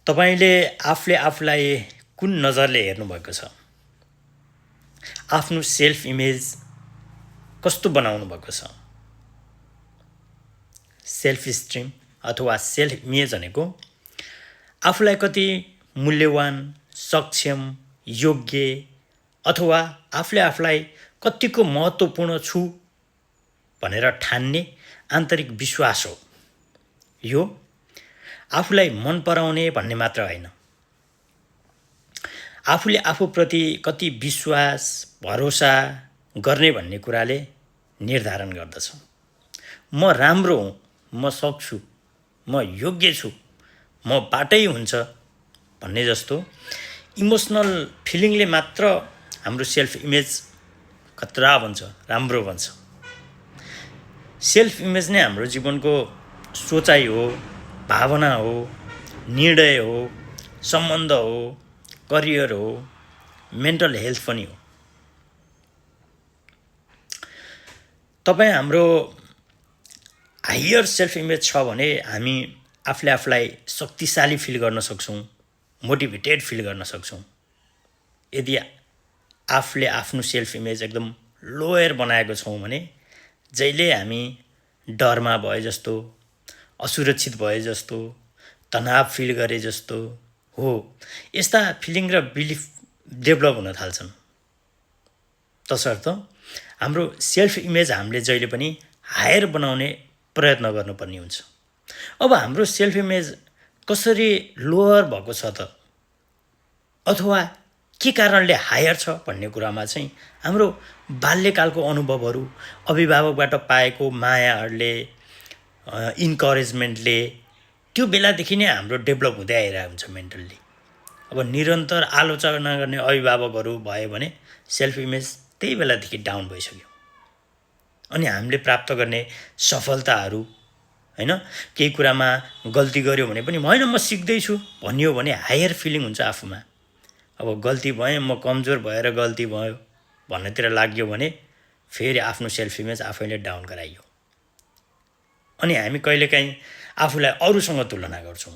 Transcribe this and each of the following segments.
तपाईले आफूले आफूलाई कुन नजरले हेर्नुभएको छ? आफ्नो सेल्फ इमेज कस्तो बनाउनु भएको छ? सेल्फ स्टिम अथवा सेल्फ इमेज भनेको आफूलाई कति मूल्यवान, सक्षम, योग्य अथवा आफूले आफूलाई कतिको महत्त्वपूर्ण छु भनेर ठान्ने आन्तरिक विश्वास हो। यो आफूलाई मन पराउने भन्ने मात्र होइन, आफूले आफूप्रति कति विश्वास, भरोसा गर्ने भन्ने कुराले निर्धारण गर्दछ। म राम्रो हुँ, म सक्छु, म योग्य छु, म बाटै हुन्छ भन्ने जस्तो इमोसनल फिलिङले मात्र हाम्रो सेल्फ इमेज खतरा बन्छ, राम्रो बन्छ। सेल्फ इमेज नै हाम्रो जीवनको सोचाइ हो, भावना हो, निर्णय हो, सम्बन्ध हो, करियर हो, मेन्टल हेल्थ पनि हो। तपाईँ हाम्रो हायर सेल्फ इमेज छ भने हामी आफूले आफूलाई शक्तिशाली फिल गर्न सक्छौँ, मोटिभेटेड फिल गर्न सक्छौँ। यदि आफूले आफ्नो सेल्फ इमेज एकदम लोयर बनाएको छौँ भने जहिले हामी डरमा भए जस्तो, असुरक्षित भए जस्तो, तनाव फिल गरे जस्तो हो, यस्ता फिलिङ र बिलिफ डेभलप हुन थाल्छन्। तसर्थ हाम्रो सेल्फ इमेज हामीले जहिले पनि हायर बनाउने प्रयत्न गर्नुपर्ने हुन्छ। अब हाम्रो सेल्फ इमेज कसरी लोअर भएको छ त, अथवा के कारणले हायर छ भन्ने कुरामा चाहिँ हाम्रो बाल्यकालको अनुभवहरू, अभिभावकबाट पाएको मायाहरूले, इन्करेजमेन्टले त्यो बेलादेखि नै हाम्रो डेभलप हुँदै आइरहेको हुन्छ मेन्टल्ली। अब निरन्तर आलोचना गर्ने अभिभावकहरू भयो भने सेल्फ इमेज त्यही बेलादेखि डाउन भइसक्यो। अनि हामीले प्राप्त गर्ने सफलताहरू, हैन, केही कुरामा गल्ती गर्यो भने पनि होइन म सिक्दैछु भनियो भने हायर फिलिङ हुन्छ आफूमा। अब गल्ती भएँ, म कमजोर भएर गल्ती भयो भन्नेतिर लाग्यो भने फेरि आफ्नो सेल्फ इमेज आफैले डाउन गराइयो। अनि हामी कहिलेकाहीँ आफूलाई अरूसँग तुलना गर्छौँ।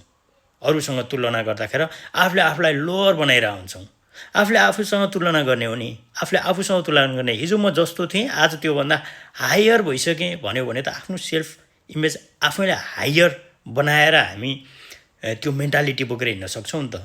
अरूसँग तुलना गर्दाखेरि आफूले आफूलाई लोअर बनाइरहेको हुन्छौँ। आफूले आफूसँग तुलना गर्ने हो नि, आफूले आफूसँग तुलना गर्ने, हिजो म जस्तो थिएँ आज त्योभन्दा हायर भइसकेँ भन्यो भने त आफ्नो सेल्फ इमेज आफैले हायर बनाएर हामी त्यो मेन्टालिटी बोकेर हिँड्न सक्छौँ नि त।